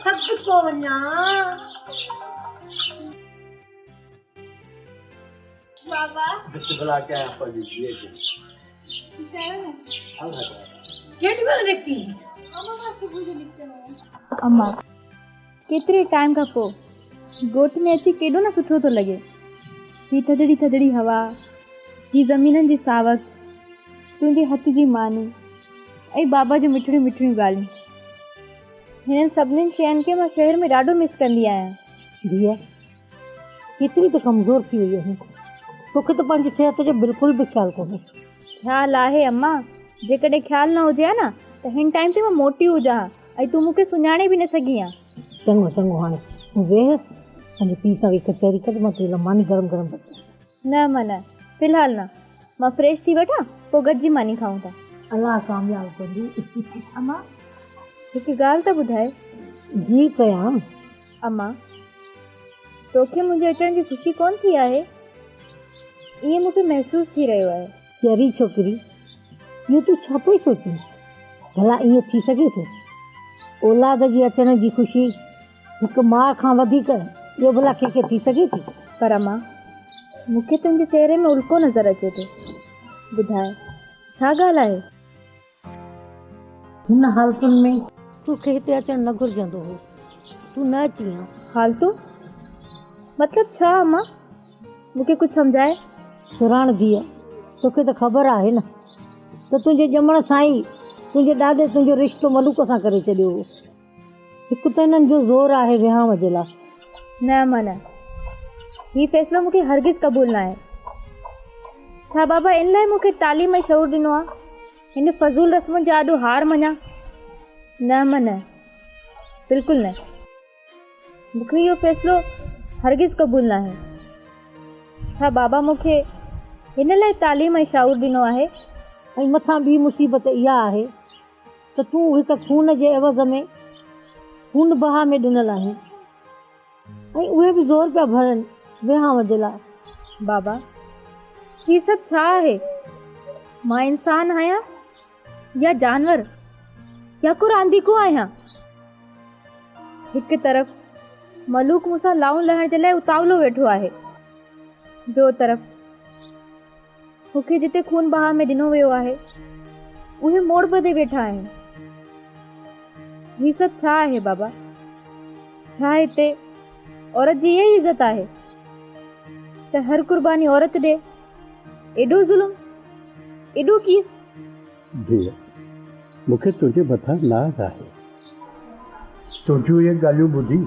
صدقو وڃان. بابا. بسم الله ڪيان پنهنجي ڌيء کي. چيو نه. الله تعالي. ڪيڏي مهل نڪتين؟ اما مان صبح جو نڪتل هيم. اما ڪيتري ٽائيم کان پوء ڳوٺ ۾ اچي ڪيڏو نه سٺو ٿو لڳي. هي ٿڌڙي ٿڌڙي هوا، هي زمينن جي ساوڪ، تنهنجي هٿ جي ماني ۽ بابا جون مٺڙيون مٺڙيون ڳالهيون. هنن سڀنين شين کي مان شهر ۾ ڏاڍو مس ڪندي آهيان. ڌيء، ڪيتري ته ڪمزور ٿي وئي آهين. توکي ته پنهنجي صحت جو بلڪل به خيال ڪونهي. خيال آهي اما، جيڪڏهن خيال نه هجي ها نه ته هن ٽائيم تي مان موٽي هجان ها ۽ تون مون کي سڃاڻي به نه سگهين ها. چڱو چڱو هاڻي تون ويهه، پنهنجي پيء سان ويهي ڪچهري ڪر ته مان تنهنجي لاء ماني گرم گرم پچايان. نه اما نه، في الحال نه، مان فريش ٿي وٺان پوء گڏجي ماني کائون ٿا. الله ڪامياب ڪندي. اما هڪ ڳالهه ته ٻڌاء. جي ڪيان. اما توکي منهنجي اچڻ جي خوشي ڪونه ٿي آهي؟ ائين مون کي محسوس ٿي رهيو آهي. چري ڇوڪري، اهو تون ڇا پئي سوچين؟ ڀلا ائين ٿي سگهي ٿو؟ اولاد جي اچڻ جي خوشي هڪ ماء کان وڌيڪ ٻيو ڀلا ڪنهن کي ٿي سگهي ٿي؟ پر امان، مون کي تنهنجي چهري ۾ الڪو نظر اچي ٿو. ٻڌاء، ڇا ڳالهه آهي؟ هن حالتن ۾ توکي هتي اچڻ نه گهرجندو هو. تون نه اچين ها. حالتون؟ مطلب ڇا امان؟ مون کي ڪجهه سمجهاء. سرهاڻ ڌيء، توکي ته خبر آهي نه ته تنهنجي ڄمڻ سان ئي تنهنجي ڏاڏي تنهنجو رشتو ملوڪ سان ڪري ڇڏيو هو. هڪ ته هنن جو زور آهي وهانء جي لاء. نه امان نه. هي فيصلو مون کي هرگز قبول ناهي. ڇا بابا ان لاء مون کي تعليم ۽ شعور ڏنو آ؟ هن فضول رسمن جي آڏو هار مڃان؟ نه امان نه. بلڪل نه. مون کي اهو فيصلو هرگز قبول ناهي. ڇا بابا مون کي ان لاء تعليم ۽ شعور ڏنو آهي؟ ۽ مٿان ٻي مصيبت اها آهي ته تون هڪ خون جي عيوض ۾ خون بها ۾ ڏنل آهين ۽ اهي به زور پيا ڀرن وهانء جي لاء. بابا، هي سڀ ڇا آهي؟ مان انسان آهيان يا جانور يا ڪو رانديڪو آهيان؟ هڪ طرف ملوڪ مون سان لائون لهڻ جي لاء اتاولو ويٺو آهي، ٻيو طرف مون کي جتي خون بها ۾ ڏنو ويو آهي، اهي موڙ ٻڌي ويٺا آهن. هي سڀ ڇا آهي بابا؟ ڇا هتي عورت جي اها ئي عزت آهي ته هر قرباني عورت ڏي؟ ايڏو ظلم، ايڏو ڪيس؟ ڌيء، مون کي تنهنجي مٿان ناز آهي. تنهنجون اهي ڳالهيون ٻڌي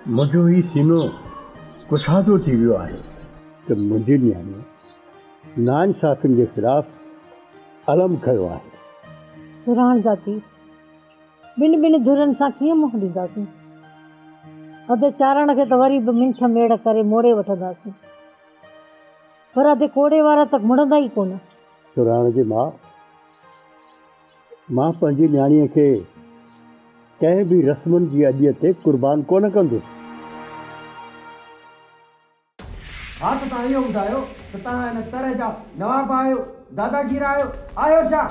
منهنجو هي سينو ڪشادو ٿي ويو آهي ته منهنجي نياڻيء ناانصافين جي خلاف علم کنيو آهي. سرهاڻ جاتي، ٻن ٻن ڌرين سان ڪيئن منهن ڏينداسين؟ ادي چارڻ کي ته وري به منٿ ميڙ ڪري موڙي وٺنداسين، پر ادي ڪوڙي وارا ته مڙندا ئي ڪونه. سرهاڻ جي ماء، مان پنهنجي نياڻيء کي ڪنهن به رسمن جي اڏيء تي قربان ڪونه ڪندس. ها ته توهان اهو ٻڌايو ته توهان هن طرح جا نواب آهيو، داداگير آهيو، آهيو ڇا؟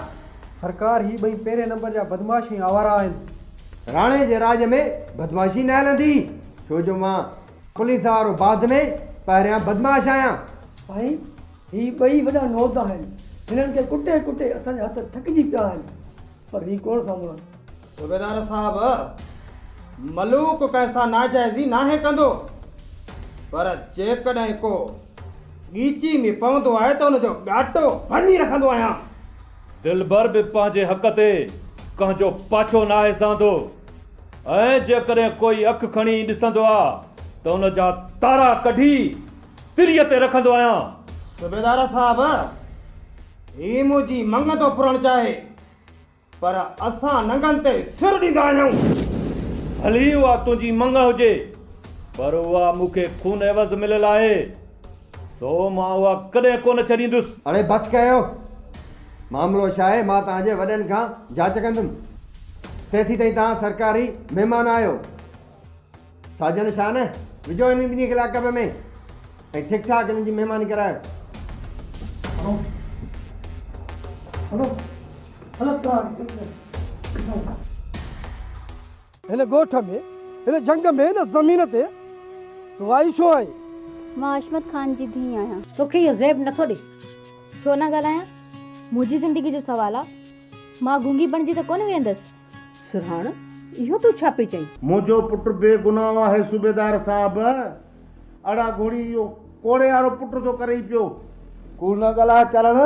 سرڪار هي ٻئي پهرين نمبر جا بدمعاش ۽ آوارا آهن. راڻي جي راڄ ۾ بدمعاشي نه هلندي، ڇو جو مان پوليس وارو بعد ۾ پهريان بدمعاش آهيان. سائين هي ٻئي وڏا نود آهن، هنن کي ڪٽي ڪٽي اسان جا هٿ ٿڪجي پيا آهن، پر هي ڪونه ٿا مڙن. صوبيدار صاحب، ملوڪ ڪنهن سان ناجائزي ناهي ڪندو، پر جيڪڏهن ڪو ڳيچي ۾ پوندو آهي ته ان جو ڳاٽو ڀڃي رکندو آهيان. دلبر به پنهنجي حق تي ڪنهن جو پاڇو ناهي سهندو ۽ جيڪڏهن ڪوئي اک کڻي ڏسندو آ ته ان جا تارا ڪڍي تريء تي رکندو آهيان. صوبيدار صاحب، هي منهنجي مڱ ٿو ڦرڻ چاهي، پر اسان ننگن تي سر ڏيندا آهيون. ڀلي اها تنهنجي مڱ هجي، پر اها مون کي خون عيوض مليل آهي، سو مان اها ڪڏهن ڪونه ڇڏيندس. اڙي بس ڪيو، معاملو ڇا آهي، مان توهان جي وڏن کان جاچ ڪندم. تيسيتائين توهان سرڪاري مهمان آهيو. ساجن شاهه نه وجهو هنن ٻنهي کي لاڪپ ۾ ۽ ٺيڪ ٺاڪ هنن جي مهماني ڪرايو. هلو هلو هلو. هن ڳوٺ ۾، هن جهنگ ۾، هن زمين تي تون آئي ڇو آهين؟ مان حشمت خان جي ڌيء آهيان. توکي اهو زيب نٿو ڏئي. ڇو نه ڳالهايان؟ منهنجي زندگي جو سوال آ. مان گونگي بڻجي ته ڪونه ويهندس. سرهاڻ، اهو تون ڇا پئي چئين؟ منهنجو پٽ بي گناهه آهي صوبيدار صاحب. اڙا گهوڙي اهو ڪوڙي وارو پٽ ٿو ڪرئي پيو. ڪوڙ نه ڳالهاء چارڻ.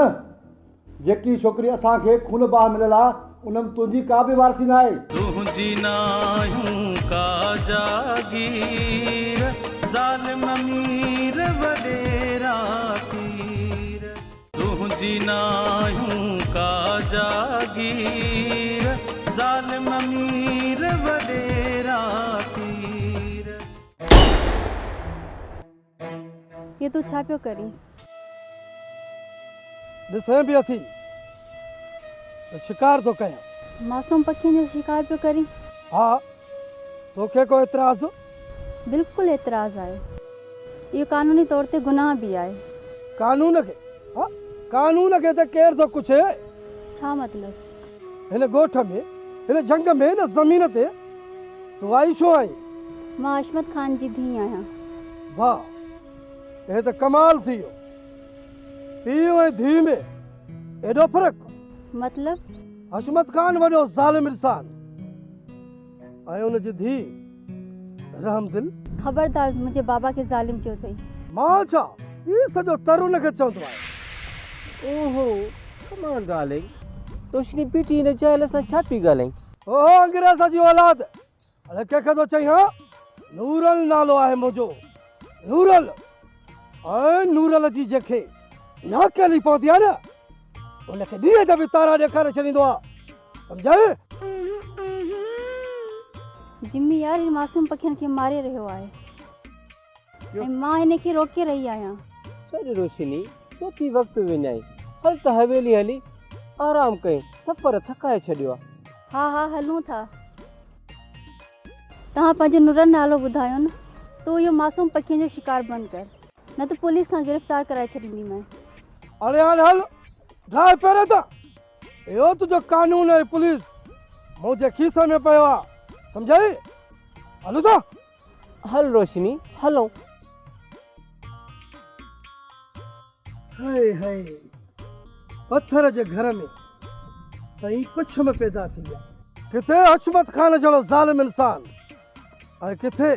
جيڪي ڇوڪري اسان کي خون باهه مليل آ، ان ۾ تنهنجي ڪا به وارثي ناهي. تنهنجي ناهيون ڪا جاگير، ظالم مير وڏيرا پير. تنهنجي ناهيون ڪا جاگير، ظالم مير وڏيرا پير. اهو تون ڇا پيو ڪرين؟ ڏسين به اٿي ته شڪار ٿو ڪيان. معصوم پکين جو شڪار پيو ڪرين؟ ها، توکي ڪو اعتراض؟ بلڪل اعتراض آهي. اهو قانوني طور تي گناهه به آهي. قانون کي؟ ها، قانون کي ته ڪير ٿو ڪڇي؟ ڇا مطلب؟ هن ڳوٺ ۾، هن جهنگ ۾، هن زمين تي تون آئي ڇو آهين؟ مان حشمت خان جي ڌيء آهيان. واهه، هي ته ڪمال ٿي ويو. پيء ۽ ڌيء ۾ ايڏو فرق؟ مطلب؟ حشمت خان وڏو ظالم انسان ۽ ان جي ڌيء رحمدل. خبردار منهنجي بابا کي ظالم چيو اٿئي. مان ڇا، هي سڄو تر ان کي چوندو آهي. اوهو، ڪم آن ڊارلنگ، روشني بيٺي هن جاهل سان ڇا پئي ڳالهائين؟ اوهو انگريز جي اولاد، اڙي ڪنهن کي ٿو چئين ها؟ نورل نالو آهي منهنجو، نورل. ۽ نورل جي جنهن کي ناڪيلي پوندي آهي نه، ان کي ڏينهن جا به تارا ڏيکاري ڇڏيندو آهي، سمجهئي؟ جمي يار هن معصوم پکين کي ماري رهيو آهي ۽ مان هن کي روڪي رهي آهيان. ڇڏ روشني، ڇو ٿي وقت وڃائين، هل ته حويلي هلي آرام ڪيون، سفر ٿڪائي ڇڏيو آ. ها ها هلون ٿا. توهان پنهنجو نورل نالو ٻڌايو نه. تون اهو معصوم پکين جو شڪار بند ڪر نه ته پوليس کان گرفتار ڪرائي ڇڏينديمانء. اڙي هل هل ڊراء پهري ته اهو تنهنجو قانون ۽ پوليس منهنجي کيسي ۾ پيو آ سمجهئي هلون ٿا. هل روشني هلون. هئي هئي پٿر جي گهر ۾ سائين پڇم پيدا ٿي ويا. ڪٿي حشمت خان جهڙو ظالم انسان ۽ ڪٿي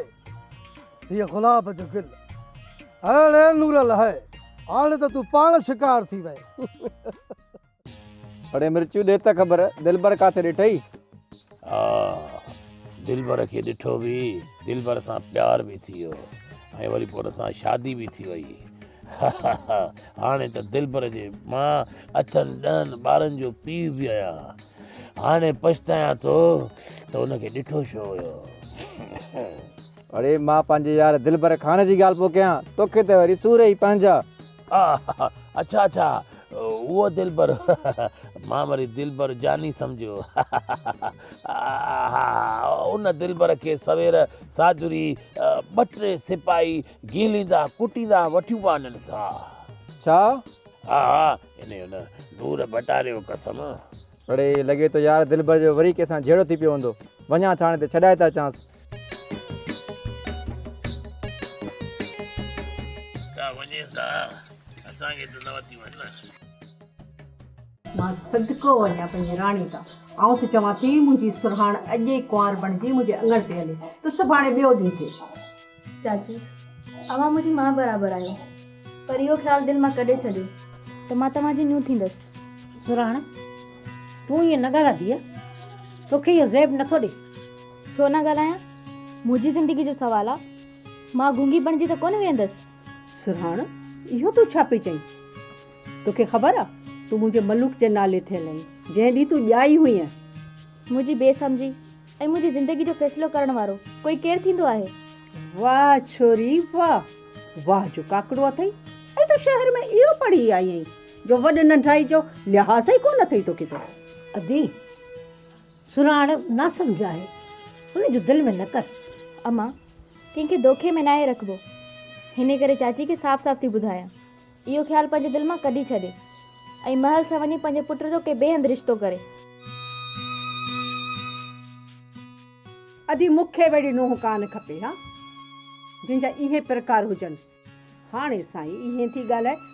هيء گلاب جو گل. اڙي نورل هئي هاڻي ته تون پاڻ شڪار ٿي وئين. اڙي مرچو ڏي ته خبر دلبر ڪاٿي ڏٺئي؟ ها دلبر کي ڏٺو به، دلبر سان پيار به ٿي ويو ۽ وري پوء ان سان شادي به ٿي وئي. هاڻي ته دلبر جي مان اٺن ڏهن ٻارن جو پيء به آهيان. هاڻي پڇتايان ٿو ته ان کي ڏٺو ڇو هيو. اڙي مان پنهنجي يار دلبر خان جي ڳالهه پيو ڪيان، توکي ته وري سور ئي پنهنجا. اڇا اڇا اهو دلبر مان وري دلبر جاني سمجهيو. ها ان دلبر کي سوير ساجهري ٻه ٽي سپاهي گهليندا ڪٽيندا وٺيون پيا وڃنس. ها. ڇا؟ ها ها انهيء نور ڀٽاري جو قسم. اڙي لڳي ٿو يار دلبر جو وري ڪنهن سان جهيڙو ٿي پيو هوندو. وڃان ٿاڻي تي ڇڏائي ٿا اچانس. ڪا وڃيس ها اسان کي ته نه وتي وڃ نه. مان صدقو وڃان پنهنجي راڻي تان. آئون ته چوان ٿي منهنجي سرهاڻ اڄ ئي ڪنوار بڻجي منهنجي اڱڻ تي هلي ته سڀاڻي ٻيو ڏينهن ٿئي. چاچي، اوهان منهنجي ماء برابر آهيو، پر اهو خيال دل مان ڪڍي ڇڏيو ته مان توهان جي نيون ٿيندس. سرهاڻ، تون ائين نه ڳالهاء ڌيء، توکي اهو زيب نٿو ڏئي. ڇو نه ڳالهايان؟ منهنجي زندگي جو سوال آ. مان گونگي بڻجي ته ڪونه ويهندس. سرهاڻ، اهو تون ڇا پئي چئين؟ توکي خبر آ، تون منهنجي ملوڪ جي نالي ٿيل آهين، جنهن ڏينهن تون ڄائي هئينء. منهنجي بي سمجهي ۽ منهنجي زندگي جو فيصلو ڪرڻ وارو ڪوئي ڪير ٿيندو آهي؟ واهه ڇوري واهه! واهه جو ڪاڪڙو اٿئي ۽ تون شهر ۾ اهو پڙهي آئي آهين جو وڏ ننڍائي جو لحاظ ئي ڪونه اٿئي توکي ته. ادي! سرهاڻ ناسمجهه آهي، ان جو دل ۾ نه ڪر. امان، ڪنهن کي دوکي ۾ ناهي رکبو. هن ڪري چاچي کي صاف صاف ٿي ٻڌايان. اهو خيال پنهنجي دل مان ڪڍي ڇڏي ۽ محل سان وڃي پنهنجي پٽ جو ڪنهن ٻئي هنڌ رشتو ڪري. अदी मूंखे बि अहिड़ी नूंहं कान खपे हा, जंहिंजा इहे प्रकार हुजनि। हाणे साईं इएं थी ॻाल्हाए।